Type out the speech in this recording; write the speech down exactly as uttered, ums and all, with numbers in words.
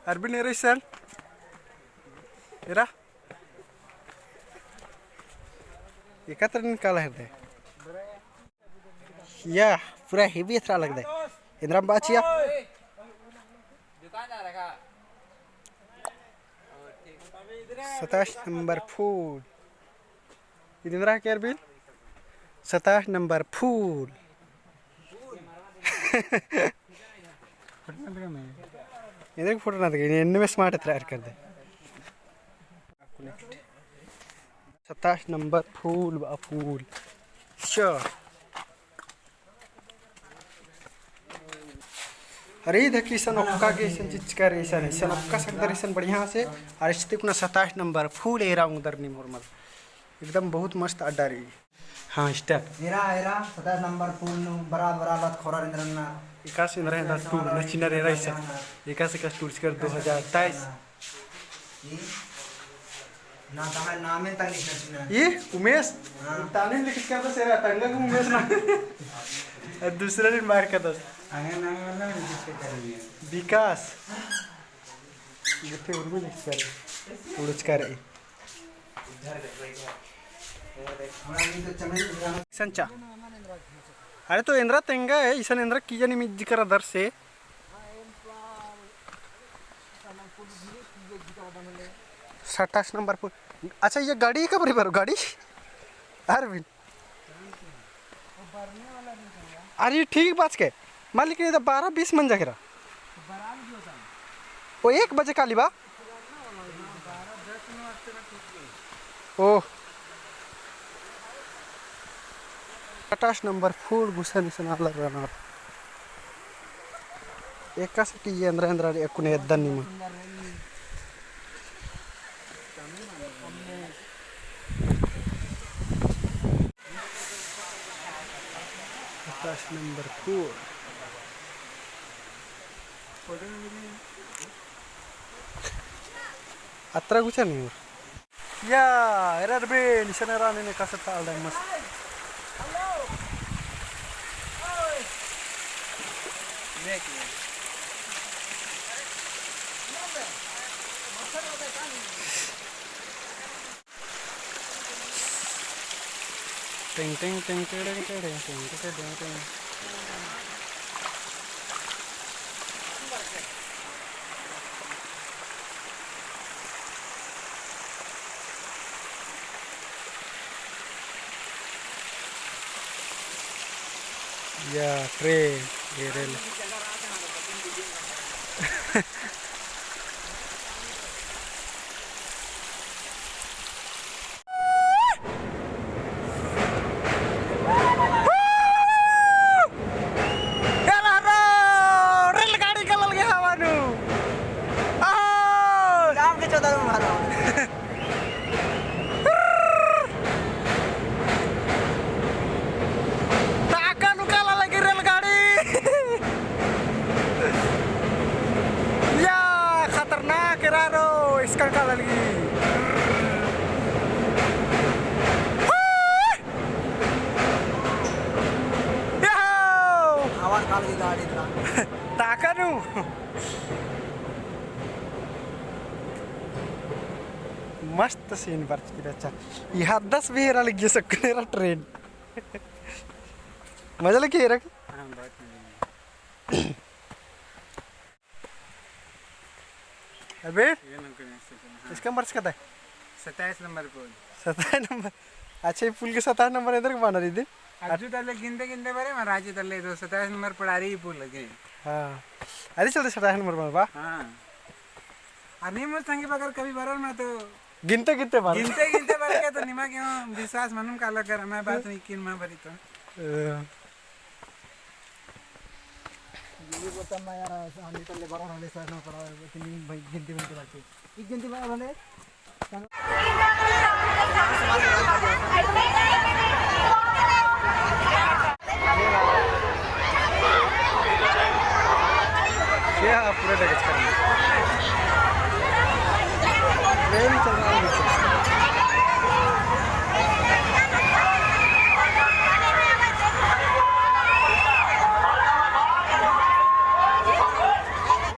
अरबिन एरा इसन? एरा? एका तरन काला हेरदय। या, पूरा heavy एथरा लगदय। एन्दरा बाचिया। सताइस नंबर फूल। इदिन रहा केर बिल? सताइस नंबर फूल। इधर फोटो ना देखे, इन्ने में smart एथरा कर दे। सताइस नंबर फूल बा फूल। अच्छा। अरे, देखी इसन ओक्का के इसन चिचका रई इसन, इसन ओक्का सकदर इसन बढ़िया से, और इसन कुना सताइस नंबर फूल एरा उंगदर नीम होरमर। एकदम बहुत मस्त अड्डा रई। हाँ, start। एरा, एरा, सताइस नंबर फूल नू बड़ा, बड़ा लत खोरा एन्दरा ना। एकासे एन्दरा एन्दरा टूर, नचिनर एरा इसन। एकासे एकासे टूर चिकर दो हजार तेईस। ई? ना, तहां नामे तंग लिखना चाहिए। ई? उमेश? हाँ। ताने लिखित करता सेरा, तंगा को उमेश ना। और दूसरा दिन मार करता। आगे नाम वाला लिखित कर रही है। विकास। ये थे उर्मी लिखित कर। उड़च कर। संचा। अरे तो एन्दरा तेंगा है, इसन एन्दरा की जानी मिज्ज करा दर से। सताइस नंबर फूल। अच्छा, ये गाड़ी कब रे बरो गाड़ी? अरविंद। अरे ठीक बात के। मालिक नहीं तो बारह बीस मंजा केरा। ओ एक बजे काली बा। ओह। सताइस नंबर फूल गुसन इसन आलर रअनर। एकासे कि ये एन्दरा एन्दरा रई अक्कुन एद्दन निमा। सताइस नंबर फूल। अत्रा गुचा नहीं और। या, एरा अरबिन, इसन एरा ने एकासे ताल दे मस्त। टिंग टिंग टिंग टिंग टिंग टिंग टिंग टिंग टिंग। या ट्रेन, ये रेल। एरा रो, रेलगाड़ी काला लगी हवा नू। आहो। नाम के चौदह में मारो। ताका नू काला लगी रेलगाड़ी। या खतरनाक एरा रो, इसका काला लगी। याहो! आवाज काला लगी गाड़ी ता। ताका नू। मस्त scene बरचकी रहचा। ई हद्दस भी एरा लग्गी सक्कन एरा ट्रेन। मजा लग्गी एरा की? हाँ, बहुत मजा लग्गी। अबे? ये नंबर से, हाँ। इसका नंबर से कता है? सताइस नंबर पुल। सताइस नंबर। अच्छा, ये पुल के सताइस नंबर इधर के बना रही थी? अज्जु तले गिनते गिनते बरे, मगर अज्जु तले तो सताइस नंबर पड़ारी ही पुल लगे। हाँ। अरे चलते सताइस नंबर बना बा। हाँ। अरे नहीं, मुझ संगी बगर कभी बरर ना तो गिनते गिनते बरर। गिनते गिनते बरर के तो निमा क्यों विश्वास मनुम काला कर, मैं बात नहीं किन मैं बरी तो। ए। ये बोलता मैं यार, हम तो लेबर वाले सर ना पड़ा, लेकिन भाई गिनती गिनती बात है। एक गिनती बात वाले। क्या पूरा डगच करना। ट्रेन चल